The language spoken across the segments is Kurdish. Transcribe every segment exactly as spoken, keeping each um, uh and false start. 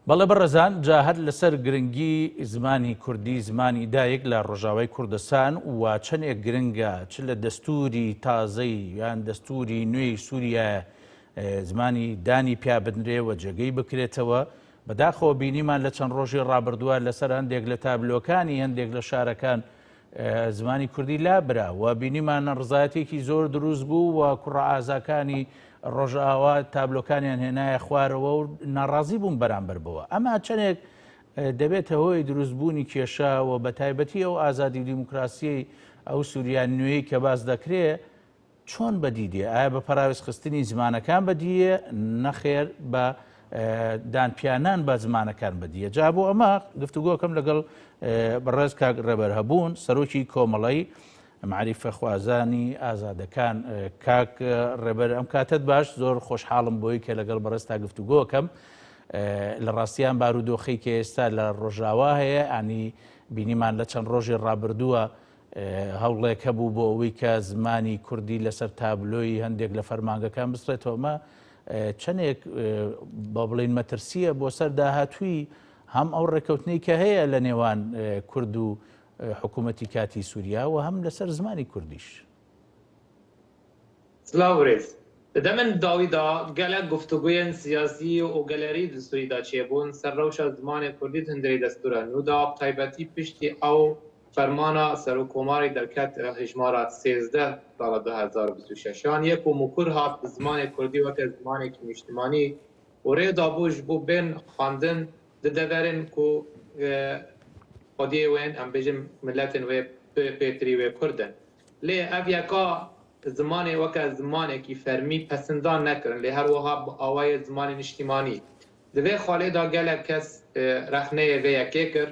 بەڵێ بەڕێزان، جا هەر لەسەر گرنگی زمانی کوردی، زمانی دایک لە ڕۆژاوای کوردستان، و چەندێک گرنگە، چ لە دەستوری تازەی یان دەستوری نوێی سووریا، ئێ، زمانی دانی پیا بدنرێ و جێگەی بکرێتەوە. بەداخەوە بینیمان لە چەند ڕۆژی ڕابردووە لەسەر هەندێک لە تابلۆکانی هەندێک لە شارەکان، ئێ، زمانی کوردی لابرا و بینیمان ڕزایەتێکی زۆر دروست بوو و کوڕە ئازاکانی ڕۆژاوا تابلۆکانیان هێنایە خوارەوە و ناڕازی بوون بەرامبەر بەوە. ئەمە چەندێک، ئێ، دەبێتە هۆی دروستبوونی کێشە و بە تایبەتی ئەو ئازادی و دیموکراسیەی ئەو سووریا نوێی کە باس دەکرێ، چۆن بەدی دێ؟ ئایا بە پەراوێز خستنی زمانەکان بەدیە؟ نەخێر، بە، ئێ، دانپیانان بە زمانەکان بەدیە. جا بۆ ئەمە گفتوگۆکەم لەگەڵ، ئێ، بەڕێز کاک ڕێبەر هەبوون، سەرۆکی کۆمەڵەی مەعریفەخوازانی ئازادەکان. ئێ، کاک ڕێبەر، ئەم کاتت باش، زۆر خۆشحاڵم بۆی کە لەگەڵ بەڕێزتا گفتوگۆکەم. ئێ، لە ڕاستیان بارودۆخی کە ئێستا لە ڕۆژاوا هەیە، ئەنی بینیمان لە چەند ڕۆژی ڕابردووە، ئێ، هەوڵێک هەبوو بۆ ئەوەی کە زمانی کوردی لەسەر تابلۆی هەندێک لە فەرمانگەکان بسرێتەوە. ئەمە، ئێ، چەندێک، ئێ، با بڵێن مەترسیە بۆ سەر داهاتووی هەم ئەو ڕێکەوتنەی کە هەیە لە نێوان، ئێ، کورد و، ئێ، حکوومەتی کاتی سووریا و هەم لەسەر زمانی کوردیش. سلااو birêz. Di demên dawî de gelek guftûgoyên siyasî û gelerî di Sûrî de çêbûn. Ser rewşa zimanê kurdî di hundirê destûra nû de, bi taybetî piştî ew fermana Serokkomarê derket hejmara sêzdeh sala du hezar û bîst û şeşan yê ku mikur hat bi zimanê kurdî weke zimanekî niştimanî û rê dabû ji bo bên xwendin di deverên ku, e, xwediyê wên, em bêjin miletên wê pê-, pêtirî wê kurd in. Lê ev yeka zimanê weke zimanekî fermî pesindan nekirin, lê her wiha bi awayê zimanê niştimanî. Di vê xalê de gelek kes, e, rexneyê vê yekê kir,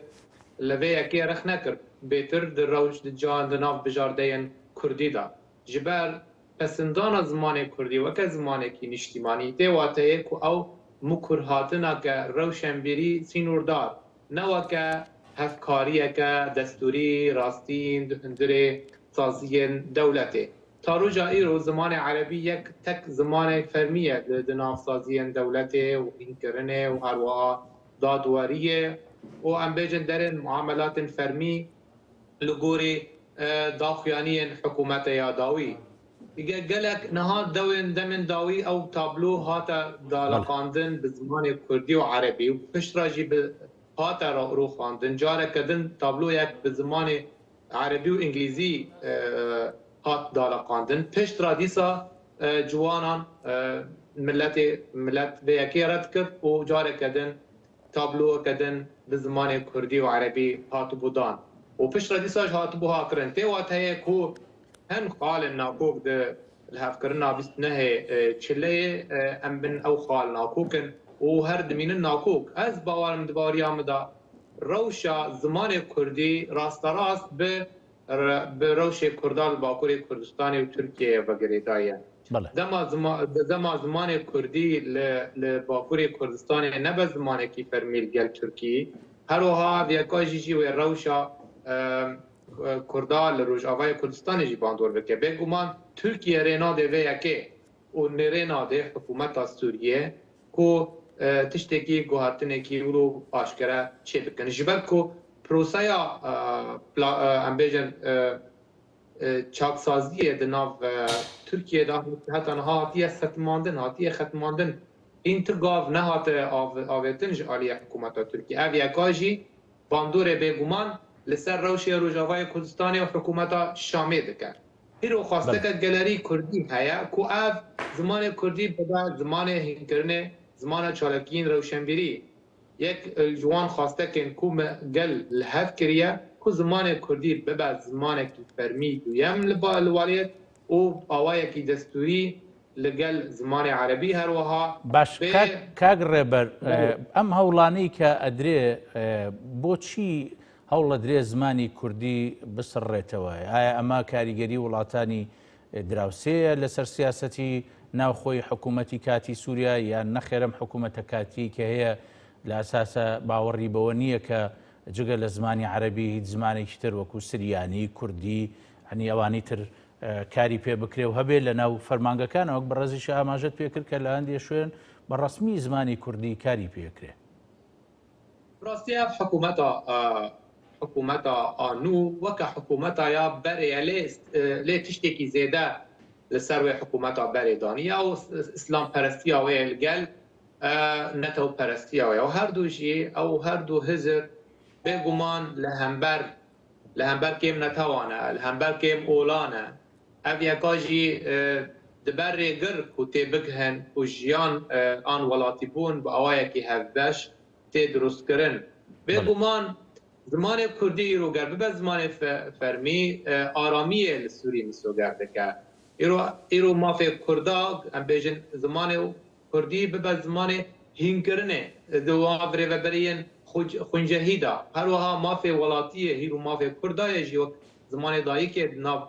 li vê yekê rex nekir. Bêtir di rewş, di can, di nav bijardeyên kurdî de. Ji ber pesindana zimanê kurdî weke zimanekî niştimanî tê wateyê ku ew mikur hatineke rewşenbîrî sînordar, ne weke hevkariyeke destûrî, rastîn di hundirê saziyên dewletê. Ta roja îro zimanê erebî yek tek zimanê fermî ye di, di nav saziyên dewletê û hînkirinê û her wiha dadweriyê û em bêjin derên muamelatên fermî li gorî, e, daxuyaniyên hikûmeta ya dawî. Ge-, gelek niha dewên demên dawî ew tablo hate daleqandin bi zimanê kurdî û erebî û piştre jî bi, hate ra-, rûxandin. Careke din tabloyek bi zimanê erebî û îngilîzî, e, hat daleqandin. Piştre dîsa, e, ciwanan, e, miletê, milet vê yekê red kir û careke din tabloyeke din bi zimanê kurdî û erebî hatibû dan û piştre dîsa jî hatibû hakirin. Tê wateyê ku hin xalên nakok di lihevkirina bîst û nehê, e, çileyê, e, em bin ew xal nakok in û her dimînin nakok. Ez bawer im di baweriya min de rewşa zimanê kurdî rasterast bi re-, bi rewşê kurda li Bakurê Kurdistanê û Tirkiyeyê ve girêdayî ye. Belê. Dema zima-, dema zimanê kurdî li, li Bakurê Kurdistanê nebe zimanekî fermî li gel Tirkî, her wiha ev yeka jî jî wê rewşa, e, kurda li Rojavayê Kurdistanê jî bandor bike. Bêguman Tirkiye rê nade vê yekê û nêrê nade hikûmeta Sûriyê ku, e, tiştekî guhertinekî wilo aşkere çêbikin. Ji ber ku proseya, e, pla-, e, em bêjin, e, e, çaksaziyê di nav, e, Tirkiyê de heta niha hatiye xetmandin, hatiye xetmandin. Hîn tu gav nehate av-, avêtin ji aliyê hikûmeta Tirkiyê. Ev yeka jî bandorê bêguman li ser rewşê Rojavayê Kurdistanê û hikûmeta Şamê dike. Îro xwesteke Belê. gelerî kurdî heye ku ev zimanê kurdî bibe zimanê hînkirinê, zimana çalakiyên rewşenbîrî. Yek, e, ji wan xwestekên ku me gel li hev kiriye ku zimanê kurdî bibe zimanekî fermî duyem li ba-, li welêt û awayekî destûrî li gel zimanê erebî her wiha Baş, bê kak, kak Rêber, e, Belê. em hewlanî ke edrê, e, bo çî hewl edrê zimanî kurdî bisirrêtewe? Aya ema karîgerî welatani, e, dirausê ye li ser siyasetî navxweyî hikûmetî katî Sûriya, yan nexêr em hikûmete katî ke heye li esasa bawerî bewe niye ke cige li zimanî erebî hîç zimanekî tir wekû siryanî, kurdî, yanî ewanî tir e, karî pê bikirê û hebe li nav fermangekana, wek birêzî şa amajet pê kir ke li hindê şwên bi resmî zimanî kurdî karî pê kirê. Rastî ev hikûmeta, e, hikûmeta a nû weke hikûmeta ya berê ye, lê, e, lê tiştekî zêde li ser wê hikûmeta berê daniye û is-, îslamperestiya wê ye li gel, e, netewperestiya wê ye. Û her du jî, ew her du hizb bêguman li hember, li hember kêm netewa ne, li hember kêm ola ne. Ev yeka jî, e, dibe rêgir ku tê bigihin ku jiyan, e, an welatîbûn bi awayekî hevbeş tê dirustkirin. Belê. Bêguman zimanê kurdî îro ger bibe zimanê fe-, fermî, e, aramiyê li Sûrî misoger dike. Îro, îro mafê kurda, em bêjin zimanê kurdî bibe zimanê hînkirinê di wan rêveberiyên xwe-, xwîncehî de. Her wiha mafê welatiyê, hîr û mafê kurda ye jî wek zimanê dayikê di nav,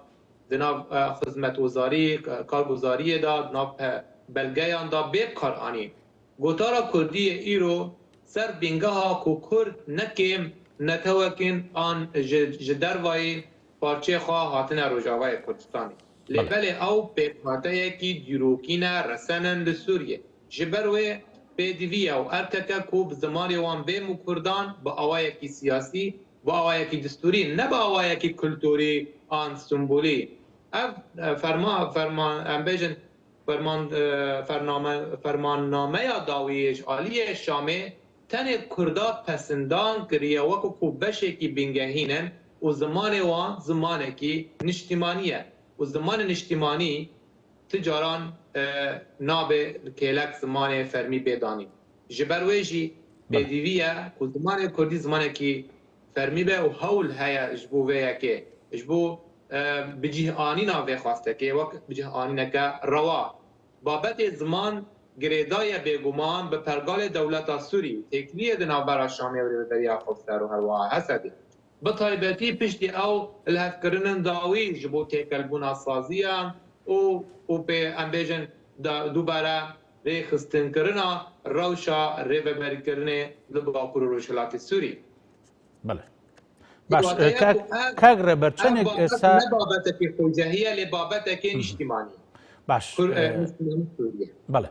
di nav, e, xizmetwezarî, e, karguzariyê de, di nav pe-, belgeyan de bê bikaranîn. Gotara kurdî yê îro ser bîngeha ku kurd ne kêm netewek in an ji, ji dervayî parçeyê xwe hatine Rojavayê Kurdistanê. Lê Belê. belê ew pêkhateyekî dîrokî ne, resen in li Sûriyê. Ji ber wê pêdivî ye û erkeke ku bi zimanê wan bê mukurdan, bi awayekî siyasî, bi awayekî distûrî, ne bi awayekî kulturî an simbolî. Ev, e, ferma-, ferman-, em bêjin, ferman-, e, fername-, fermannameya dawiyê ji aliyê Şamê tenê Kurda pesindan kiriye weke ku beşekî bingehîn in û zimanê wan zimanekî niştîmanî ye û zimanê niştîmanî ti caran, e, nabe kêlek zimanê fermî bê danîn. Ji ber wê jî Belê. pêdivî ye ku zimanê kurdî zimanekî fermî be û hewl heye ji bo vê yekê, ji bo, e, bicîhanîna vê xwestekê wek bicîhanîneke rewa. Babetê ziman girêdayî ye bêguman bi pergalê dewleta Sûrî û têkiliyê di navbera Şamê û Rêveberiya Xweser û herwiha Hesedê. Bi taybetî piştî ew lihevkirinin dawî ji bo têkelbûna saziyan û, û pê, em bêjin, da-, dubare rêxistinkirina rewşa rêveberîkirinê li Bakur û Rojhilatê Sûrî. Belê. Baş, Wate e, ye kak, ku ev, kak Reber, ev çenek, e, babet sa- ne babetekî xwecehî ye, lê babetekê Hı hı. niştîmanî ye. Baş, Kur-, e, e, niştîmanî Sûriyê. Belê.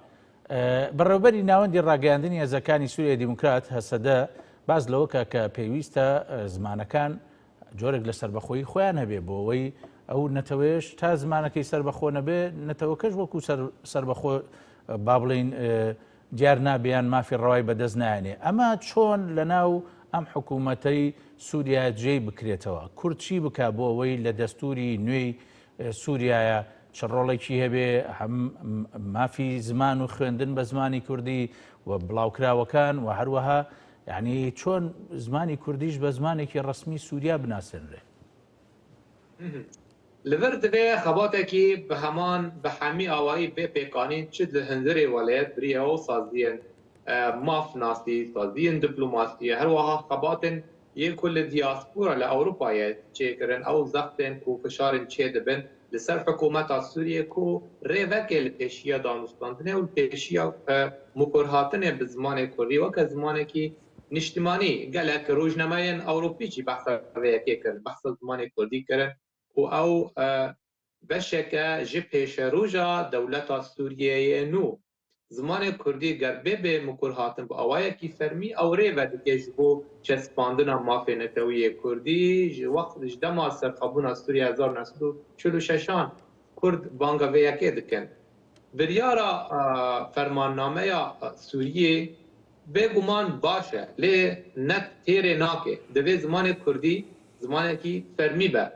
E, Beڕێوەبەری ناوەندی ڕاگەیاندنی هێزەکانی سووریای دیموکرات، هەسەدە، باز لەوە کا کە پێویستە، ئە، زمانەکان جۆرێک لە سەربەخۆیی خۆیان هەبێ، بۆ ئەوەی ئەو نەتەوەیەش تا زمانەکەی سەربەخۆ نەبێ، نەتەوەکەش وەکو سەر-، سەربەخۆ، ئە، با بڵێن، ئە، دیار نابێ یان مافی ڕەوای بەدەست نایەنێ. ئەمە چۆن لە ناو ئەم حکوومەتەی سووریا جێی بکرێتەوە؟ کورد چی بکا بۆ ئەوەی لە دەستووری نوێی سووریایە، چ ڕۆڵێکی هەبێ، هەم مافی زمان و خوێندن بە زمانی کوردی و بڵاوکراوەکان و هەروەها، یعنی، چۆن زمانی کوردیش بە زمانێکی ڕەسمی سووریا بناسێنرێ؟ Li vir divê xebatekî bi heman, bi hemî awayî bê pêkanîn, çi di hundirê welêt, bi rêya saziyên, e, mafnasî, saziyên diplomasî, her wiha xebatên yê ku li diaspora li Ewropayê çêkirin, ew zextên ku fişarên çêdibin li ser hikûmeta Sûriyê ku rê veke li pêşiya danûstandinê û li pêşiya, e, mukurhatinê bi zimanê kurdî weke zimanekî niştimanî. Gelek rojnameyên Ewropî jî behsa vê yekê kirin, behsa zimanê kurdî kirin û ew, e, beşeke ji pêşeroja dewleta Sûriyeyê yê nû. Zimanê kurdî ger bê bê mikurhatin bi awayekî fermî, ew rê vedike ji bo çespandina mafê netewî yê kurdî, ji wext, ji dema serxwebûna Sûriye hezar neh sed û çil û şeşan kurd banga vê yekê dikin. Biryara, a, fermannameya, a, Sûriyê bêguman baş e, lê net têrê nake. Divê zimanê kurdî zimanekî fermî be.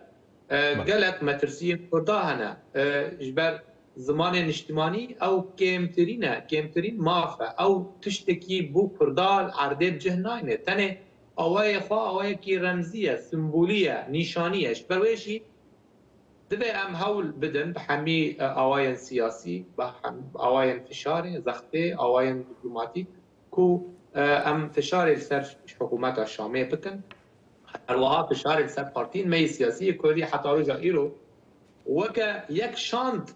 E, Belê. Gelek metirsiyên kurda hene. E, ji ber zimanê niştimanî ew kêmtirîn e, kêmtirîn maf e. Ew tiştekî bo kurda li erdê bi cih nayne. Tenê awayê xwe awayekî remzî ye, simbolî ye, nîşanî ye. Ji ber wê jî divê em hewl bidin bi hemî, e, awayên siyasî, bi hem-, awayên fişarê, zextê, awayên diplomatîk ku, e, em fişarê li ser hikûmeta Şamê bikin. Her wiha fişarê li ser partiyên me yê siyasî yê Kurdî heta roja îro weke yek şand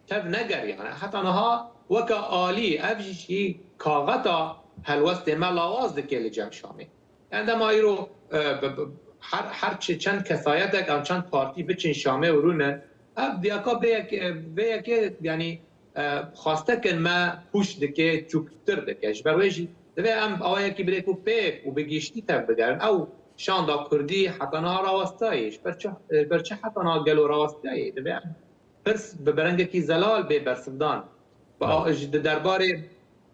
tev negeriyane. Heta niha weke alî, ev jî jî kaxeta helwestê me lawaz dike li cem Şamê. Yani dema îro, e, bi, bi, her, her çi çend kesayetek an çend partî biçin Şamê û rûnin, ev diyaka vê yek-, vê yekê, yani, e, xwestekin me pûç dike, çûktir dike. Ji ber wê jî Divê em awayekî bi rêk û pêk û bi giştî tevbigerin. Ew şanda kurdî heta niha rawestayê. Ji ber çi, ji ber çi heta niha gelo rawestayê? Divê em pirs bi berengekî zelal bê bersivdan. Bi a-, ji, di derbarê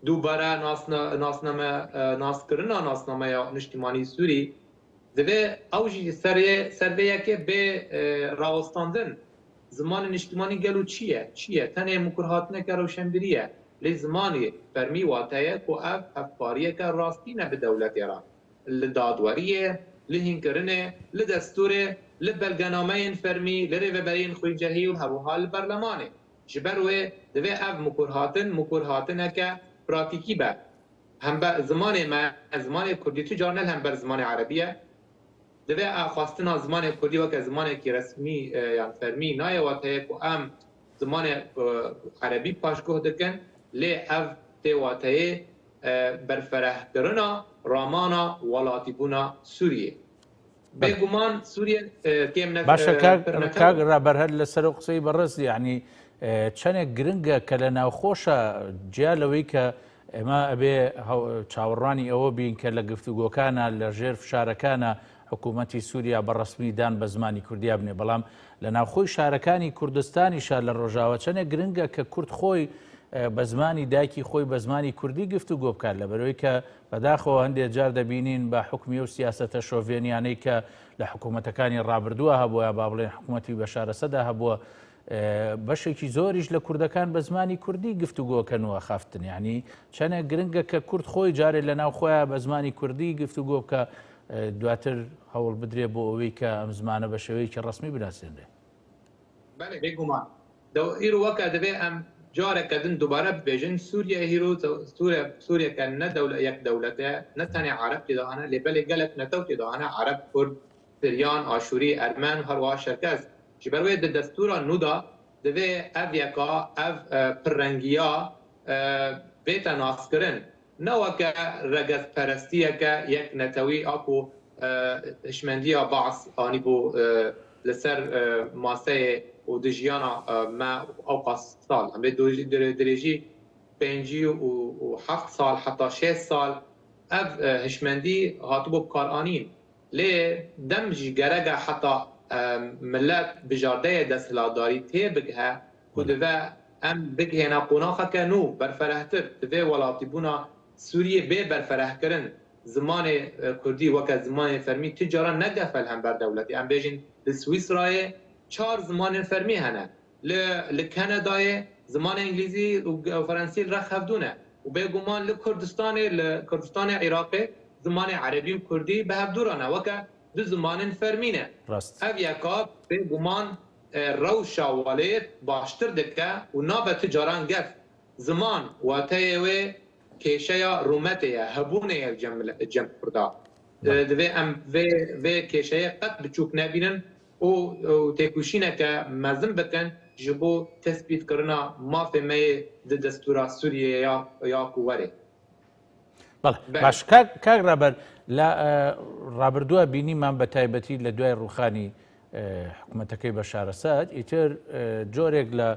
dubare nasna-, nasname, e, naskirina nasnameya niştimanî Sûrî, divê ew jî ser yê, ser vê yekê bê, e, rawestandin. Zimanê niştimanî gelo çi ye? Çi ye? Tenê mikurhatineke rewşenbîrî ye. Lê zimanê fermî wate ye ku ev hevpariyeke rastîn e bi dewletê re. Li dadweriyê, li hînkirinê, li destûrê, li belgenameyên fermî, li rêveberiyên xwîncehî û her wiha li berlemanê. Ji ber wê divê ev mikurhatin, mikurhatineke pratîkî be. Hember zimanê me, zimanê kurdî tu car ne li hember zimanê erebî ye. Divê a xwestina zimanê kurdî weke zimanekî resmî, e, yan fermî nayê wateyê ku em zimanê, e, erebî paşguh dikin, lê ev tê wateyê, e, berferehkirina ramana welatîbûna Sûriyê. Bêguman Sûriye, e, kêm ne-, Baş e, e, kak, pir netew kak e. Raber, her li ser o qiseyî berrez, yanî, e, çenek giring e ke li navxweşa ciya lewî ke ئێمە ئەبێ هەو-، چاوەڕوانی ئەوە بین کە لە گفتوگۆکانە، لە ژێر فشارەکانە حکوومەتی سووریا بە ڕەسمی دان بە زمانی کوردیا بنێ. بەڵام لە ناوخۆی شارەکانی کوردستانیشە لە ڕۆژاوە چەنێ گرنگە کە کورد خۆی، ئە، بە زمانی دایکی خۆی بە زمانی کوردی گفتوگۆ بکات، لە بەرەوەی کە بەداخەوە هەندێک جار دەبینین بە حکومی و سیاسەتە شۆڤێنیانەی کە لە حکوومەتەکانی ڕابردووە هەبووە، با بڵێن حکوومەتی بەشارەسەدا هەبووە، ئە، بەشێکی زۆریش لە کوردەکان بە زمانی کوردی گفتوگۆکەن و ئەخەفتن. یعنی، چەنێ گرنگە کە کورد خۆی جارێ لە ناو خۆیان بە زمانی کوردی گفتوگۆ بکە، ئە، دواتر هەوڵ بدرێ بۆ ئەوەی کە ئەم زمانە بە شێوەیەکی ڕەسمی بناسێنرێ. بەڵێ، بێگومان. دەو-، ئیرۆ وەکە دەبێ ئەم جارێکە دن دووبارە ببێژن، سووریە هیرۆ، سووریە، سووریەکە نە دەولە-، یەک دەولەتە، نە تەنێ عەرەب تێدا هەنە، لێ بەلێ گەلێک نەتەو تێدا هەنە، عەرەب، کورد، سریان، ئاشووری، ئەرمەن، هەروەها شەرکەز. Ji ber wê di destûra nû de divê ev yeka, ev, e, pirrengiya, e, bête naskirin. Ne weke regezperestiyeke yeknetewî a ku, e, hişmendiya Baas anîbû, e, li ser, e, maseyê û di jiyana, e, me ewqas sal. Em ê dirêjî pêncî û heft sal heta şêst sal ev, e, hişmendî hatibû bikaranîn. Lê dem jî gerek e heta, e, milet bijardeyê desthilatdarî tê bigihe ku dive em bigihêne qonaxeke nû, berferehtir, divê welatîbûna Sûriyê bê berferehkirin. Zimanê, e, kurdî weke zimanê fermî tu caran negefe li hember dewletê. Em bêjin li Swîsrayê çar zimanên fermî hene. Li, li Kanadayê zimanê îngilîzî û g-, û ferensî li rex hevdû ne. Û bêguman li Kurdistanê, li Kurdistanê Iraqê zimanê erebî û kurdî bi hevdû re ne. Weke du zimanên fermî ne. Rast. Ev yeka bêguman, e, rewşa welêt baştir dike û nabe tu caran gef. Ziman, wateyê wê kêşeya rûmetê ye, hebûnê ye li cem mile-, cem Kurda. E, Belê. Divê em vê, vê kêşeyê qet biçûk nebînin û, û têkoşîneke mezin bikin ji bo tespîtkirina mafê me yê di destûra Sûriyê ya, ya ku werê. بەڵێ، بەڵێ. باش. کاک، کاک ڕابەر، لە، ئە، ڕابردووە بینیمان بە تایبەتی لە دوای ڕووخانی، ئە، حکوومەتەکەی بەشار ئەسەد، ئیتر، ئە، جۆرێک لە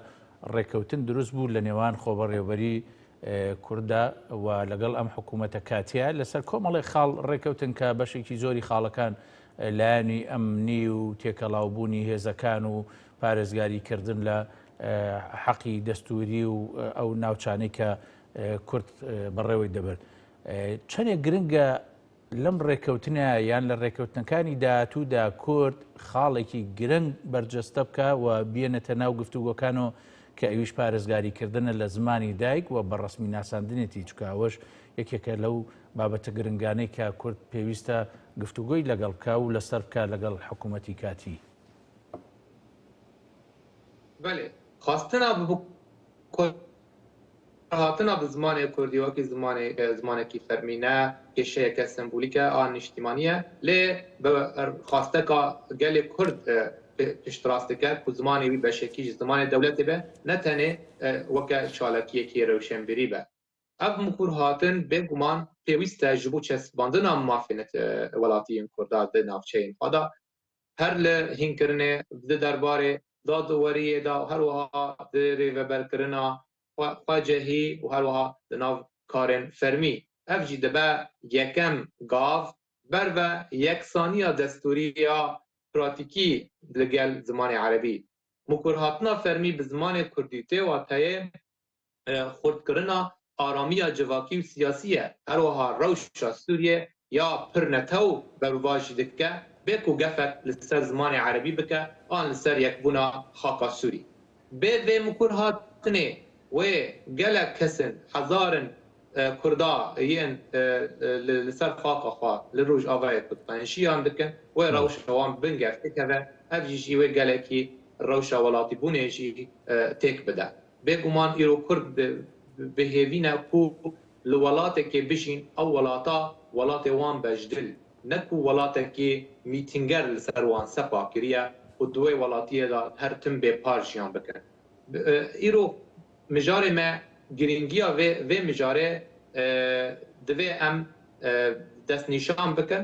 ڕێکەوتن دروست بوو لە نێوان خۆبەڕێوەبەری، ئە، کوردە و لەگەڵ ئەم حکوومەتە کاتیە. لەسەر کۆمەڵی خاڵ ڕێکەوتن کە بەشێکی زۆری خاڵەکان، ئە، لایەنی ئەمنی و تێکەڵاوبوونی هێزەکان و پارێزگاریکردن لە، ئە، حەقی دەستووری و، ئە، ئەو ناوچانەی کە، ئە، کورد، ئە، بەڕێوەی دەبرد. ئە، چەندێک گرنگە لەم ڕێکەوتنە یان لە ڕێکەوتنەکانی داهاتوودا کورد خاڵێکی گرنگ بەرجەستە بکە و بێنێتە ناو گفتوگۆکانەوە کە ئەویش پارێزگاریکردنە لە زمانی دایک و بە ڕەسمی ناساندنێتی، چونکە ئەوەش یەکێکە لەو بابەتە گرنگانەی کە کورد پێویستە گفتوگۆی لەگەڵ بکە و لەسەر بکە لەگەڵ حکوومەتی کاتی. Belê, xwestina bi, bi hatina bi zimanê kurdî wekî zimanê, e, zimanekî fermî ne, kêşeyeke sembolîk e a niştimanî ye, lê bi xwesteka gelê kurd, e, pi-, piştrast dike ku zimanê wî beşekî ji zimanê dewletê be, ne tenê, e, weke çalakiyekî rewşenbîrî be. Ev mikurhatin bêguman pêwîst e ji bo çesbandina mafê net-, e, welatiyên kurda di navçeyên xwe de. Her li hînkirinê, di derbarê dadweriyê de û her wiha di rêveberkirina xwe, xwecehî û her wiha di nav karên fermî. Ev jî dibe yekem gav ber ve yeksaniya destûrî ya pratîkî li gel zimanê erebî. Mikurhatina fermî bi zimanê kurdî tê wateyê, e, xurtkirina aramiya civakî û siyasî ye. Her wiha rewşa Sûriyê ya pir netew berovajî dike, bê ku gefek li ser zimanê erebî bike an li ser yekbûna xaka Sûrî. Bê vê mikurhatinê wê gelek kesin, hezarin, e, Kurda yên, e, e, li, li ser xaka xwe li Rojavayê Kurdistanê jiyan dikin, wê Hmm. rewşa wan bingeh têkeve, ev jî ji wê gelekî rewşa welatîbûnê jî, e, têk bide. Bêguman îro Kurd bi, bi hêvî ne ku li welatekê bijîn, ew welata welatê wan be ji dil, ne ku welatekî mîtînger li ser wan sepa kiriye û di wê welatiyê de her tim bê par jiyan bikin. Bi, e, îro mijarê me, girîngiya vê, vê mijarê, e, divê em, e, destnîşan bikin.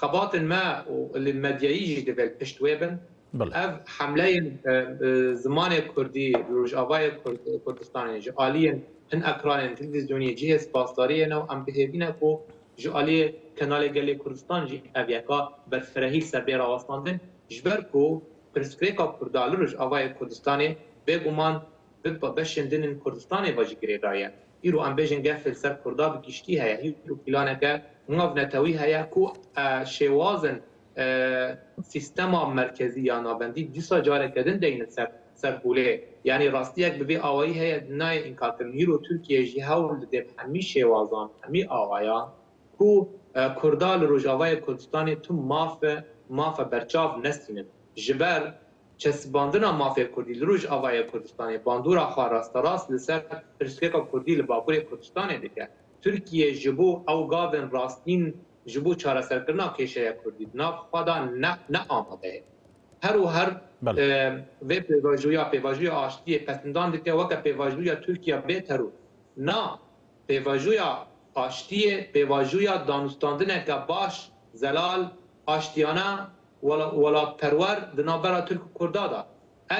Xebatên me û li medyayî jî divê li pişt wê bin. Belê. Ev hemleyên, e, e, zimanê kurdî li Rojavayê Kurd-, Kurdistanê ji aliyên hin ekranên televîzyonî cihê spasdariyê ne û em bi hêvî ne ku ji aliyê Kenalê Gelê Kurdistan jî ev yeka berfirehî li ser bê rawestandin, ji ber ku pirsgirêka Kurda li Rojavayê Kurdistanê bêguman bi beşên din in Kurdistanê ve jî girêdayî ye. Îro em bêjin gef li ser Kurda bi giştî heye. Îro planeke navnetewî heye ku, e, şêwazin, e, sîstema merkezî ya navendî dîsa careke din deynin ser, ser holê. Yanî rastiyek bi vî awayî heye, nayê înkarkirin. Îro Tirkiye jî hewl dide bi hemî şêwazan, hemî awayan ku, e, Kurda li Rojavayê Kurdistanê tu mafe, mafe berçav nestînin. Ji ber çesibandina mafê kurdî li Rojavayê Kurdistanê bandora xwe rasterast li ser pirsgirêka kurdî li Bakurê Kurdistanê dike. Tirkiye ji bo ew gavên rastîn, ji bo çareserkirina kêşeya kurdî di nav xwe de ne, ne amade ye. Her û her, Belê. e, vê pêvajoya, pêvajoya aştiyê pesindan dike weke pêvajoya Tirkiye bê teror. Na, pêvajoya aştiyê, pêvajoya danûstandineke baş, zelal, aştiyane, wela-, welatperwer di navbera Tirk û Kurda de.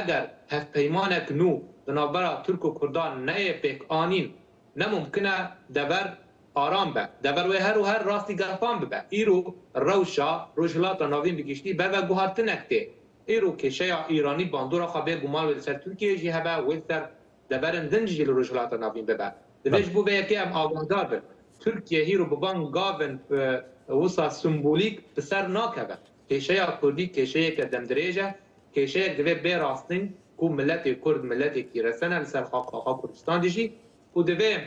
Eger hevpeymanek nû di navbera Tirk û Kurdan neyê pêk anîn, ne mumkin e dever aram be. Dever wê her û her rastî gefan bibe. Îro rewşa Rojhilata Navîn bi giştî ber ve guhartinek tê. Îro kêşeya Îranî bandora xwe bê guman wê li ser Tirkiyeyê jî hebe, wê li ser deverên din jî li Rojhilata Navîn bibe. Divê Belê. ji bo vê yekê em agahdar bin. Tirkiye hîro bi van gavên, e, wisa simbolîk bi ser nakeve. Kêşeya Kurdî kêşeyeke demdirêj e. Kêşeyek divê bê rastîn ku miletê Kurd miletekî resen e li ser xaka xwe Kurdistan dijî û divê,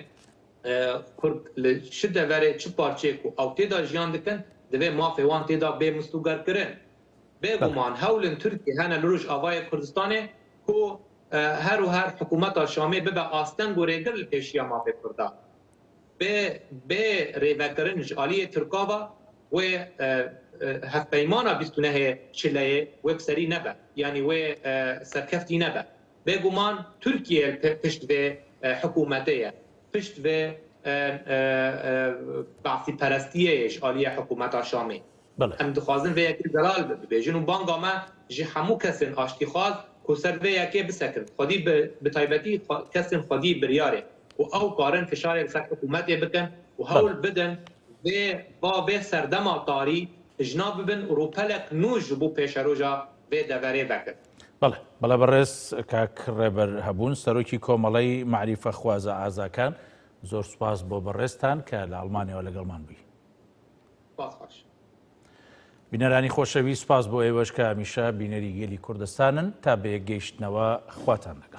e, Kurd li çi deverê, çi parçeyê ku ew tê de jiyan dikin, divê mafê wan tê de bê mislûgerkirin. Bêguman hewlên Tirkiyê hene li Rojavayê Kurdistanê ku, e, her û her hikûmeta Şamê bibe asteng û rêgir li pêşiya mafê Kurda. Bê, bê rêvekirin ji aliyê Tirka ve wê, e, e, hevpeymana bîst û nehê Çileyê wê bi serî nebe. Yanî wê, e, serkeftî nebe. Bêguman Tirkiye pe-, pişt vê, e, hikûmetê ye. Pişt vê, e, e, e, be'sîperestiyê ye ji aliyê hikûmeta Şamê. Belê. Em dixwazin vê yekê zelal bi-, bibêjin û banga me ji hemû kesên aştîxwaz ku ser vê yekê bisekin. Xwedî bi, bi taybetî xwe-, kesên xwedî biryarê ku ew karin fişarê li ser hikûmetê bikin û Belê. hewl bidin vê, va vê serdema tarî tijna bibin û rûpelek nû ji bo pêşeroja vê deverê vekin. Belê, belê, بەڕێز کاک ڕێبەر هەبوون، سەرۆکی کۆمەڵەی مەعریفەخوازە ئازاکان. زۆر سوپاس بۆ بەڕێزتان کە لە ئەڵمانیەوە لەگەڵمان بووی. سپاس خۆش. بینەرانی خۆشەویست، سپاس بۆ ئێوەش کە هەمیشە بینەری گەلی کوردستانن. تا بە یەک گەیشتنەوە، خواتان لەگەڵ.